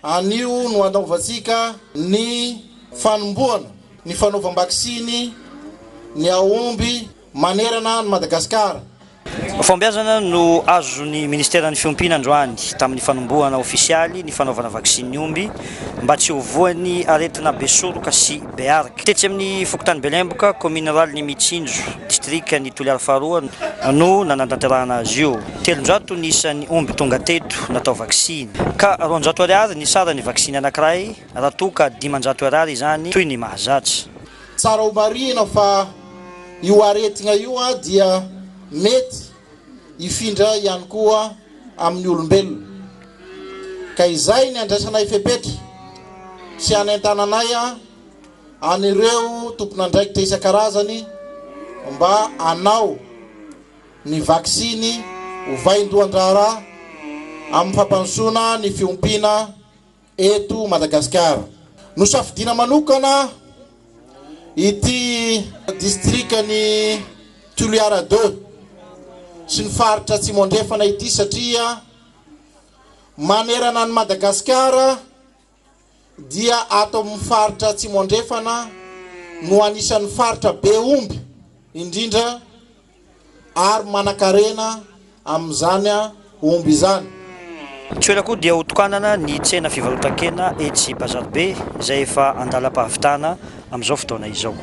Anio no hanaovantsika ny fanombohana ny fanaovam-baksiny ny aomby manerana an'i Madagasikara. Fahombiazana no azon'ny Ministeran'ny Fiompiana androany tamin'ny fanombohana ofisialy ny fanaovana vaksiny ny omby mba tsy ho voan'ny aretina besoroka sy bearika. Tetsy amin'ny fokontany Belemboka, kaominina ruralin'i Mitsinjo, distrikan'i Toliara faharoa no nanatanterahana azy io. 300 ny isan'ny omby tonga teto natao vaksiny, ka 200 ariary ny saran'ny vaksiny anankiray raha toa ka 500 ariary izany toy ny mahazatra. Tsara ho marihina fa io aretina io dia mety hifindra ihany koa amin'ny olombelona, ka izay ny andraisanay fepetra sy hanentananay an'ireo tompon'andraikitra isan-karazany mba hanao ny vaksiny ho vaindohan-draharaha amin'ny fampandrosoana ny fiompiana eto Madagasikara. Nosafidiana manokana ity distrikan'i Toliara ii sy ny faritra Atsimo Andrefana ity satria manerana an'i Madagasikara dia ato amin'ny faritra Atsimo Andrefana no anisan'ny faritra be omby indrindra ary manankarena amin'izany omby izany. Tsy ho ela koa dia ho tokanana ny tsena fivarotan-kena etsy Bazaribe izay efa andalam-pahavitana amin'izao fotoana izao.